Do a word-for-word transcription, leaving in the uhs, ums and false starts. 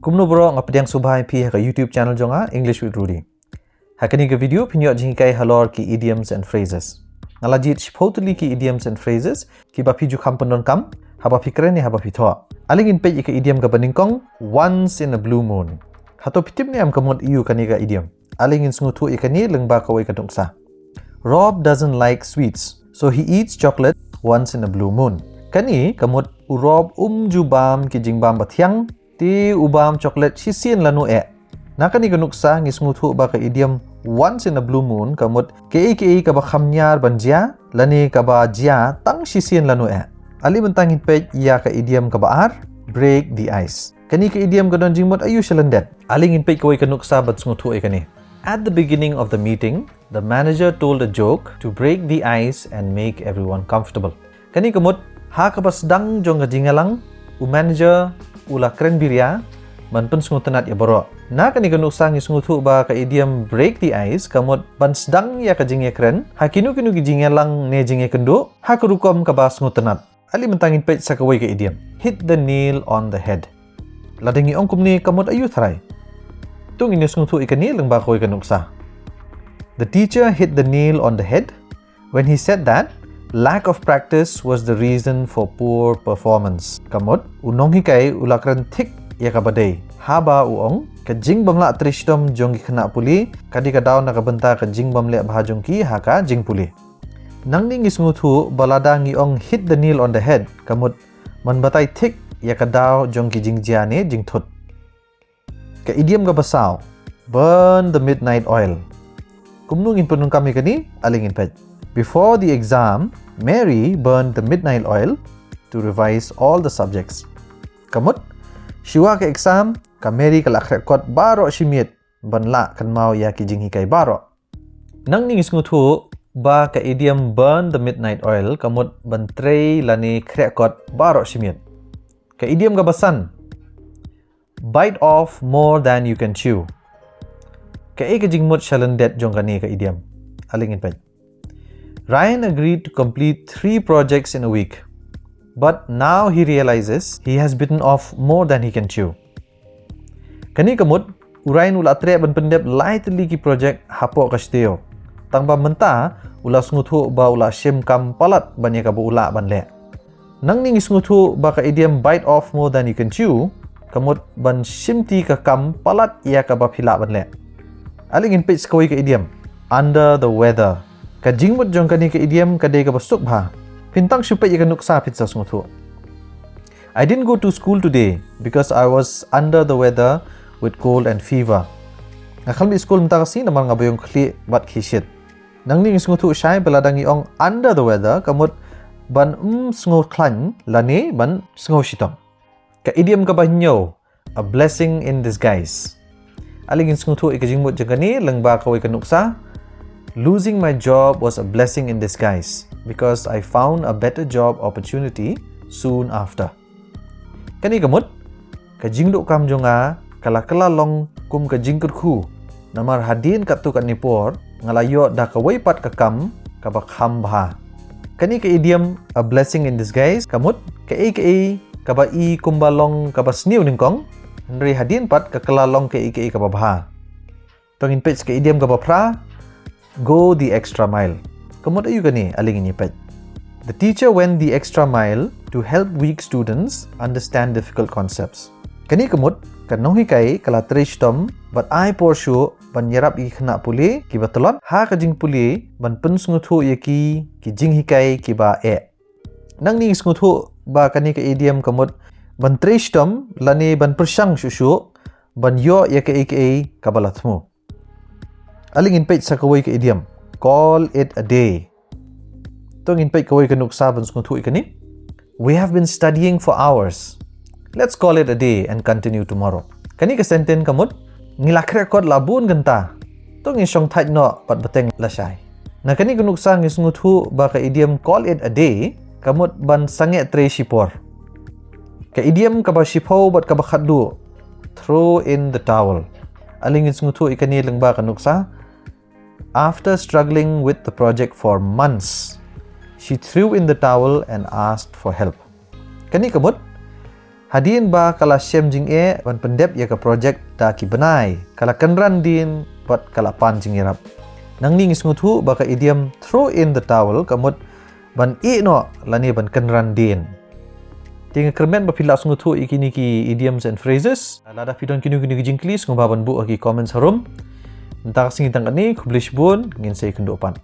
Kumno bro, nga pdiang sngewbha ïa phi ha ka YouTube channel jong nga, English with Rudy. Ha kane ka video phin ïoh jinghikai halor ki idioms and phrases. Nga la jied shiphew tylli ki idioms and phrases kiba phi ju kham pyndonkam haba phi kren ne haba phi thoh. Ale ngin peit ïa ka idiom kaba nyngkong, once in a blue moon. Hato phi tip ne em ka mut aiu kane ka idiom? Ale ngin sngewthuh ïa kane lyngba kawei ka nuksa. Rob doesn't like sweets, so he eats chocolate once in a blue moon. Kane ka mut u Rob um ju bam ki jingbam bathiang, te u bam chocolate shisien lano eh. Na kane ka nuksa ngi sngewthuh ba ka idiom once in a blue moon ka mut kaei kaei kaba kham ñiar ban jia, lane kaba jia tang shisien lano eh. Ale mynta ngin peit ïa ka idiom kaba ar, break the ice. Kane ka idiom ka don jingmut aiu shalyndet? Ale ngin peit kawei ka nuksa ban sngewthuh ïa kane. At the beginning of the meeting, the manager told a joke to break the ice and make everyone comfortable. Kane ka mut, ha kaba sdang jong ka jingïalang, u manager u la kren biria ban pynsngewtynnad ïa baroh. Na kane ka nuksa ngi sngewthuh ba ka idiom break the ice ka mut ban sdang ïa ka jingïakren ha kino kino ki jingïalang ne jingïakynduh ha ka rukom kaba sngewtynnad. Ale mynta ngin peit sa kawei ka idiom, hit the nail on the head. Lada ngi ong kumne ka mut aiu tharai? To ngin ïa sngewthuh ïa kane lyngba kawei ka nuksa. The teacher hit the nail on the head when he said that lack of practice was the reason for poor performance. Ka mut, u nonghikai u la kren thik ïa kaba dei haba u ong, ka jingbym lah trei shitom jong ki khynnah pule ka dei ka daw na ka bynta ka jingbym leh bha jong ki ha ka jingpule. Nangne ngi sngewthuh ba lada ngi ong hit the nail on the head ka mut ban batai thik ïa ka daw jong ki jingjia ne jingthut. Ka idiom kaba saw, burn the midnight oil. Kumno ngin pyndonkam ïa kane? Ale ngin peit. Before the exam, Mary burned the midnight oil to revise all the subjects. Ka mut, shuwa ka exam, ka Mary ka la khreh kot baroh shi miet ban lah kynmaw ïa ki jinghikai baroh. Nangne ngi sngewthuh ba ka idiom burn the midnight oil ka mut ban trei lane khreh kot baroh shi miet. Ka idiom kaba san, bite off more than you can chew. Kaei ka jingmut shalyndet jong kane ka idiom? Ale ngin peit. Ryan agreed to complete three projects in a week, but now he realizes he has bitten off more than he can chew. Kane ka mut, u Ryan u la treh ban pyndep lai tylli ki project hapoh ka shi taïew. Tang ba mynta u la sngewthuh ba u la shim kam palat ban ïa kaba u lah ban leh. Nangne ngi sngewthuh ba ka idiom bite off more than you can chew ka mut ban shimti ka kam palat ïa kaba phi lah ban leh. Ale ngin peit sa kawei ka idiom, under the weather. Ka jingmut jong kane ka idiom ka dei kaba suk bha. Phin tang shu peit ïa ka nuksa phin sa sngewthuh. I didn't go to school today because I was under the weather with cold and fever. Nga khlem leit skul mynta ka sngi namar nga baiong khlieh bad khie shit. Nangne ngi sngewthuh shai ba lada ngi ong under the weather ka mut ban ym sngewkhlaiñ lane ban sngewshitom. Ka idiom kaba hynñiew, a blessing in disguise. Ale ngin sngewthuh ïa ka jingmut jong kane lyngba kawei ka nuksa. Losing my job was a blessing in disguise because I found a better job opportunity soon after. Kane ka mut, ka jingduh kam jong nga ka la kylla long kum ka jingkyrkhu, namar hadien katto katne por nga la ïoh da kawei pat ka kam kaba kham bha. Kane ka idiom a blessing in disguise ka mut kaei kaei kaba i kumba long kaba sniew nyngkong, hynrei hadien pat ka kylla long kaei kaei kaba bha. To ngin peit sa ka idiom kaba phra, go the extra mile. Ka mut aiu kane? Ale ngin ïa peit. The teacher went the extra mile to help weak students understand difficult concepts. Kane ka mut, ka nonghikai ka la trei shitom bad ai por shuh ban ïarap ïa ki khynnah pule kiba tlot ha ka jingpule ban pynsngewthuh ïa ki ki jinghikai kiba eh. Nangne ngi sngewthuh ba kane ka idiom ka mut ban trei shitom lane ban pyrshang shuh shuh ban ïoh ïa kaei kaei kaba la thmu. Ale ngin peit sa kawei ka idiom, call it a day. To ngin peit kawei ka nuksa ban sngewthuh ïa kane. We have been studying for hours. Let's call it a day and continue tomorrow. Kane ka sentence ka mut, ngi la khreh kot la bun kynta. To ngin shong thait noh bad bteng lashai. Na kane ka nuksa ngi sngewthuh ba ka idiom call it a day ka mut ban sangeh trei shipor. Ka idiom kaba shiphew bad kaba khatduh, throw in the towel. Ale ngin sngewthuh ïa kane lyngba ka nuksa. After struggling with the project for months, she threw in the towel and asked for help. Kane ka mut, Hadien ba ka la shem jingeh ban pyndep ïa ka projek da ki bnai, ka la kynran dien bad ka la pan jingïarap. Nangne ngi sngewthuh ba ka idiom throw in the towel ka mut ban ïeh noh lane ban kynran dien. Te nga kyrmen ba phi la sngewthuh ïa kine ki idioms and phrases. Lada phi don kino kino ki jingkylli sngewbha ban buh ha ki comments harum. Mynta ka sngi tang katne, khublei shibun, ngin sa ïakynduh pat.